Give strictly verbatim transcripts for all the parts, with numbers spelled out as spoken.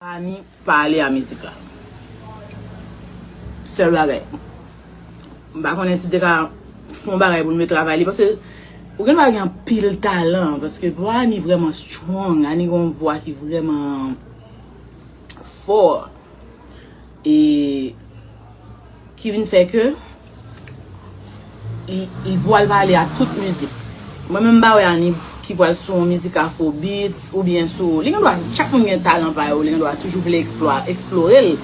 Annie pa ale a mizik la. Sèl bagay. M pa konnen si te ka fè yon bagay pou l met travay li, paske ou gen dwa gen anpil talan, paske vwa Annie vrèman strong, Annie gen yon vwa ki vrèman fò. E ki vin fè ke li, li vwa l pa ale a tout mizik. Mwen menm m pa wè Annie ki pral sou yon mizik afrobeats oubyen sou, li gen dwa, chak moun gen talan pa yo, li gen dwa toujou vle eksplwa, eksplore l.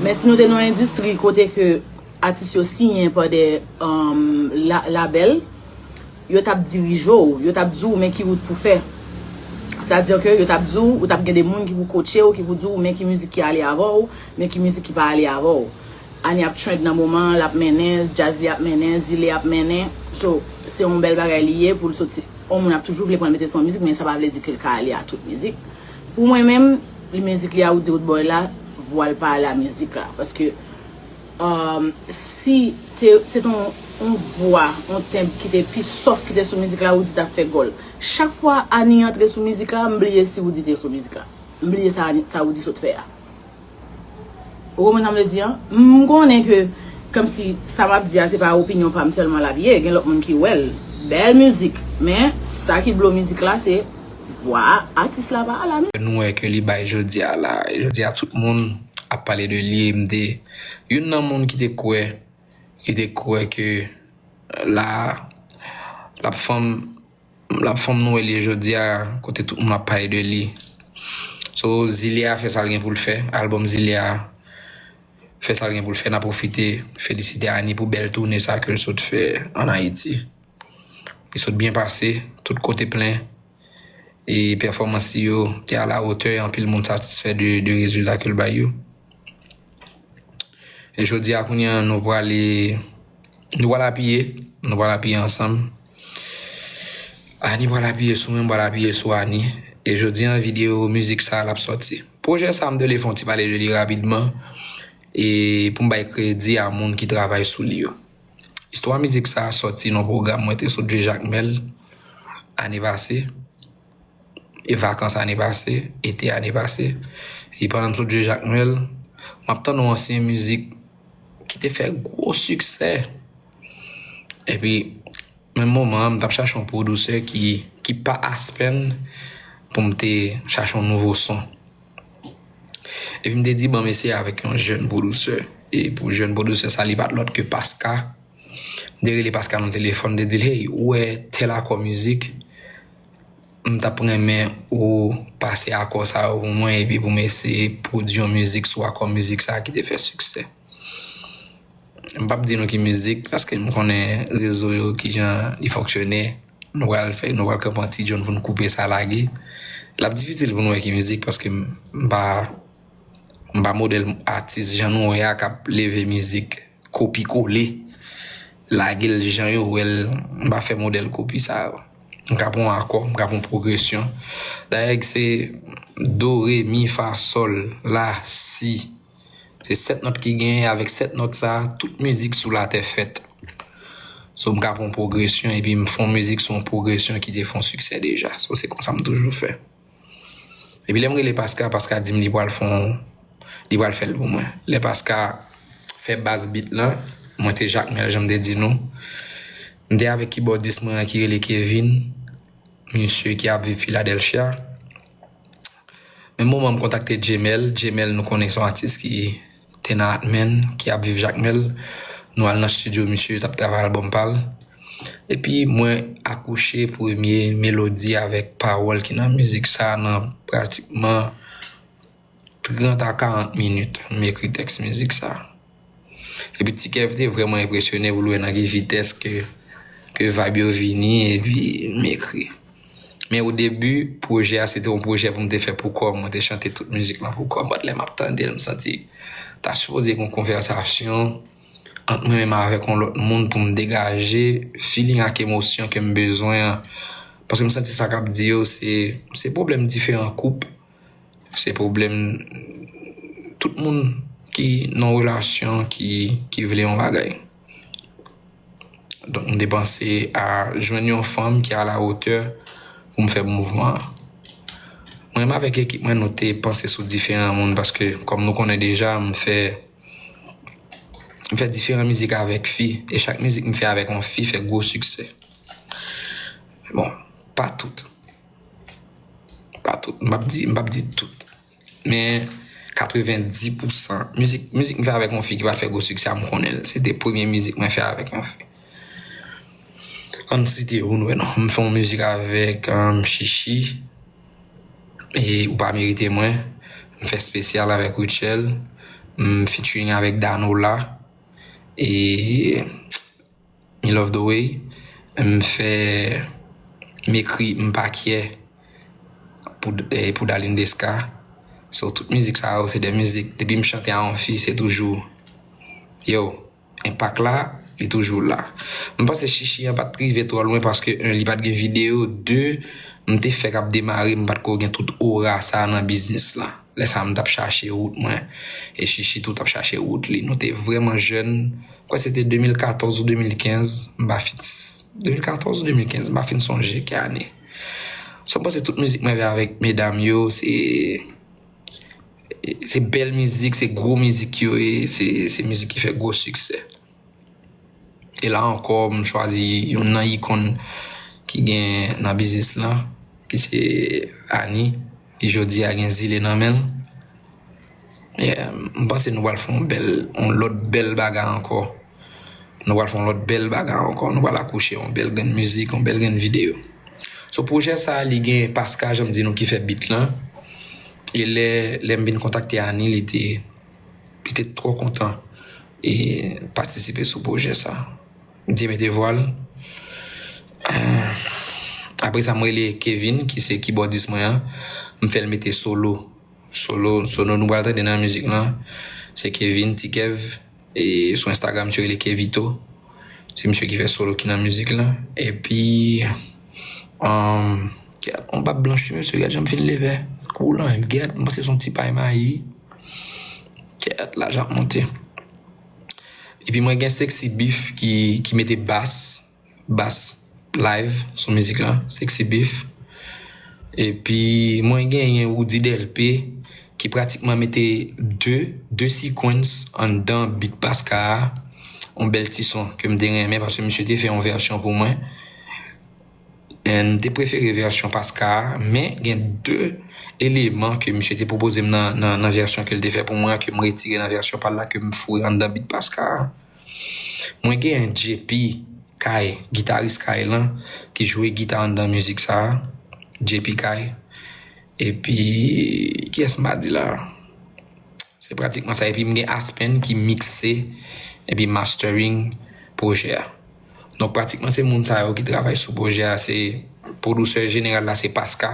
Men si nou te nan yon endistri kote ke atis yo siyen pa de um, la, labèl, yo t ap dirije w, yo t ap di w men ki wout pou fè. Sètadi ke yo t ap di w, ou t ap gen de moun ki pou kotche w, ki pou di w men ki mizik ki ale avè w, men ki mizik ki pa ale avè w. Annie ap trend nan moman an, l ap mennen, Jazzy ap mennen, Zile ap mennen. So, se yon bèl bagay li ye pou l soti. Yon moun ap toujou vle pran l mete sou yon mizik, men sa pa vle di ke l ka ale a tout mizik. Pou mwen menm, li mizik li a Roody Roodboy la, vwa l pa ale a mizik la. Paske um, si te, se te yon, yon vwa, yon tenb ki te pi soft ki te sou mizik la, Roody t ap fè gòl. Chak fwa Annie antre sou mizik la, m bliye si Roody te sou mizik la. M bliye sa, Annie- sa Roody sot fè a. Ou konprann sa m vle di an? M konnen ke, kòmsi sa m ap di a, se pa opinyon pa m sèlman l ap ye, gen lòt moun ki wè l. Bèl mizik, men sa ki blo mizik la, se vwa atis la pa ale a mizik. Nou wè ke li bay jodi a la. Jodi a, tout moun ap pale de li. M te youn nan moun ki te kwè, ki te kwè ke la, l ap fanm, l ap fanm nou wè li ye jodi a, kote tout moun ap pale de li. So, Zile a fè sa l gen pou l fè. Albòm Zile a fè sa l gen pou l fè. N ap pwofite felisite Annie pou bèl toune sa ke l sot fè ann Ayiti. Li sot byen pase, tout kote plen. E pèfòmans li yo te a la wotè, e anpil moun satisfè de, de rezilta ke l bay yo. E jodi a, kounye a, nou prale, nou pral apiye, nou pral apiye ansanm. Annie pral apiye sou mwen, m pral apiye sou Annie. E jodi a, videyo mizik sa a, l ap sòti. Pwojè sa a, m te vle fè yon ti pale de li rapidman. E pou m bay kredi a moun ki travay sou li yo. Istwa mizik sa a sòti nan pwogram mwen te sot jwe Jakmèl ane pase, e vakans ane pase, ete ane pase. E pandan m sot jwe Jakmèl, m ap tande yon ansyen mizik ki te fè gwo siksè. Epi, menm moman an, m t ap chache yon pwodiktè ki, ki pa Aspen pou m te chache yon nouvo son. Epi m te di, "Ban m eseye avèk yon jèn pwodiktè." E pou jèn pwodiktè sa, li pa t lòt ke Paska. M te rele Paska nan telefòn, m te di l, "Hey, ou wè tèl akò mizik? M t ap renmen ou pase akò sa yo pou mwen, epi pou m eseye pwodui yon mizik sou akò mizik sa a ki te fè siksè." M p ap di nou ki mizik, paske m konnen rezo yo, kijan li fonksyone. Nou pral fè, nou pral kanpe an ti djòn pou n koupe sa lage. L ap difisil pou nou wè ki mizik, paske m, m pa, m pa modèl atis jan nou wè a k ap leve mizik kopi kole, lage l jan yo wè l. M pa fè modèl kopi sa yo. M ka pran akò, m ka pran pwogresyon. Dayè, se do, re, mi, fa, sòl, la, si. Se sèt nòt ki genyen, avèk sèt nòt sa, tout mizik sou latè fèt. So, m ka pran pwogresyon, epi m fè yon mizik sou yon pwogresyon ki te fè yon siksè deja. So, se konsa m toujou fè. Epi lè m rele Paska, Paska di m li pral fè yon, li pral fè l pou mwen. Lè Paska fè bas beat lan, mwen te Jakmèl, jan m te di nou. M te avèk kibòdis mwen an ki rele Kevin, misye ki ap viv Philadelphia. Menm moman m kontakte Jemèl. Jemèl, nou konnen se yon atis ki te nan Atmèn, ki ap viv Jakmèl. Nou al nan estidyo misye, t ap travay albòm pa l. Epi mwen akouche premye melodi avèk pawòl ki nan mizik sa nan pratikman trant a karant minit. M ekri tèks mizik sa. Epi Ti Kev te vrèman enpresyone pou l wè nan ki vitès ke, ke vibe yo vini, epi m ekri. Men o debi, pwojè a, se te yon pwojè pou m te fè pou kò m. Mwen te chante tout mizik lan pou kò m. But lè m ap tande l, m santi ta sipoze gen yon konvèsasyon ant mwen menm avèk yon lòt moun pou m degaje feeling ak emosyon ke m bezwen an. Paske m santi sa k ap di yo, se, se pwoblèm diferan koup. Se pwoblèm tout moun ki nan relasyon ki, ki vle yon bagay. Donk, m te panse a jwenn yon fanm ki a la wotè pou m fè mouvman an. Mwen menm avèk ekip mwen, nou te panse sou diferan moun, paske, kòm nou konnen deja, m fè, m fè diferan mizik avèk fi, e chak mizik m fè avèk yon fi fè gwo siksè. Bon, pa tout. Pa tout. M p ap di, m p ap di tout. Men katrevenndis pousan mizik, mizik m fè avèk yon fi ki pa t fè gwo siksè a, m konnen l. Se te premye mizik mwen fè avèk yon fi. Ann site yo, nou wè non. M fè yon mizik avèk, um, Chichi. E Ou pa merite mwen. M fè espesyal avèk Rutshelle. M featuring avèk Danola. E Me Love The Way. M fè M ekri M pa kyè pou, eh, pou Darline Desca. So, tout mizik sa yo, se de mizik, depi m chante a yon fi, se toujou, yo, enpak la, li toujou la. M panse Chichi an pa t rive twò lwen paske, en, li pa t gen videyo, de, m te fèk ap demare, m pa t ko gen tout ora sa nan biznis la. Lè sa a, m t ap chache wout mwen, e Chichi tou t ap chache wout li. Nou te vrèman jèn. M kwè se te de mil katòz ou de mil kenz, m pa fin, de mil katòz ou de mil kenz, m pa fin sonje ki ane. So, m panse tout mizik mwen fè avèk medam yo, se, se bèl mizik, se gwo mizik yo ye, se, se mizik ki fè gwo siksè. E la ankò, m chwazi youn nan ikòn ki gen nan biznis lan, ki se Annie, ki jodi a gen Zile nan men l. Yeah, m panse nou pral fè yon bèl, yon lòt bèl bagay ankò. Nou pral fè yon lòt bèl bagay ankò. Nou pral akouche yon bèl grenn mizik, yon bèl grenn videyo. So, pwojè sa a, li gen Pasca, jan m di nou, ki fè beat lan. E lè, lè m vin kontakte Annie, li te, li te twò kontan e patisipe sou pwojè sa. Dye mete vwal. Apre sa, m rele Kevin, ki se kibòdis mwen an. M fè l mete solo. Solo, solo nou pral tande nan mizik lan. Se Kevin, Ti Kev. E sou Instagram, misye rele Kevito. Se misye ki fè solo ki nan mizik lan. Epi, um, gad, on bab blanch, mesye, gad jan m fin leve. Koulan, gad, m panse se yon ti pay mayi. Kèt, lajan ap monte. Epi mwen gen Sexy Beef ki, ki mete bas, bas live sou mizik lan, Sexy Beef. Epi mwen genyen Woody Delpe ki pratikman mete de, de sequence anndan beat Pasca a. Yon bèl ti son ke m te renmen paske misye te fè yon vèsyon pou mwen. And m te prefere vèsyon Pasca a, men gen de eleman ke misye te pwopoze m nan, nan, nan vèsyon ke l te fè pou mwen an, ke m retire nan vèsyon pa l la, ke m foure anndan beat Pasca a. Mwen gen J P Kay, gitaris Kay lan, ki jwe gita anndan mizik sa a. J P Kay. Epi, kiyès m pa di la? Se pratikman sa. Epi m gen Aspen ki mikse epi mastering pwojè a. Donk, pratikman se moun sa yo ki travay sou pwojè a. Se pwodiktè jeneral la, se Pasca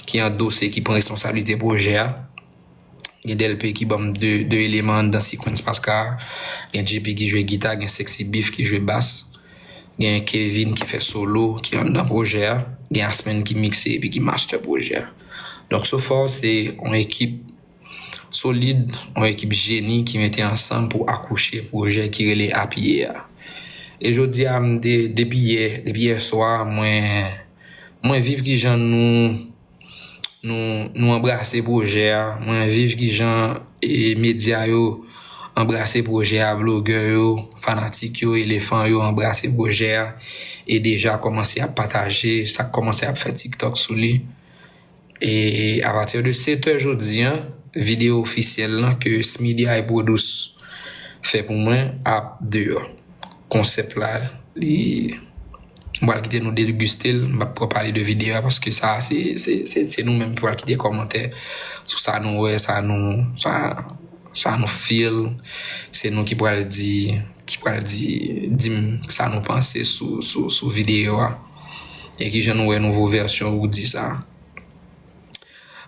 ki andose, ki pran responsablite pwojè a. Gen Delpe ki ban m de, de eleman anndan sequence Pasca a. Gen J P ki jwe gita, gen Sexy Beef ki jwe bas. Gen Kevin ki fè solo, ki anndan pwojè a. Gen Aspen ki mikse epi ki master pwojè a. Donk, so far, se yon ekip solid, yon ekip jeni ki mete ansanm pou akouche pwojè ki rele Apiye a. E jodi a, m te, depi yè, depi yè swa, mwen, mwen viv kijan nou, nou, nou anbrase pwojè a. Mwen viv kijan, e, medya yo anbrase pwojè a, blogè yo, fanatik yo, elefan yo anbrase pwojè a. E deja kòmanse ap pataje, sa k kòmanse ap fè TikTok sou li. E apati de sèt è jodi a, videyo ofisyèl lan ke Smidy I Produce fè pou mwen ap deyò. Konsèp la, li, m pral kite nou degiste l, m p ap twò pale de videyo a paske sa, se, se, se, se nou menm ki pral kite kòmantè sou sa nou wè, sa nou, sa, sa nou feel. Se nou ki pral di, ki pral di, di m sa nou panse sou, sou, sou videyo a. E kijan nou wè nouvo vèsyon Roody sa.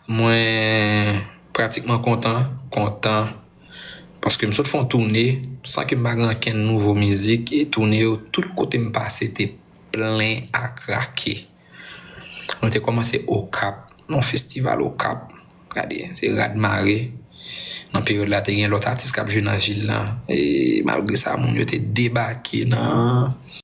Mwen pratikman kontan, kontan, paske m sot fè yon toune san ke m pa gen ankenn nouvo mizik, e toune yo, tout kote m pase te plen a krake. Nou te kòmanse Okap, nan yon festival Okap. Gade, se rad mare. Nan peryòd la, te gen lòt atis k ap jwe nan vil lan. E malgre sa, moun yo te debake nan,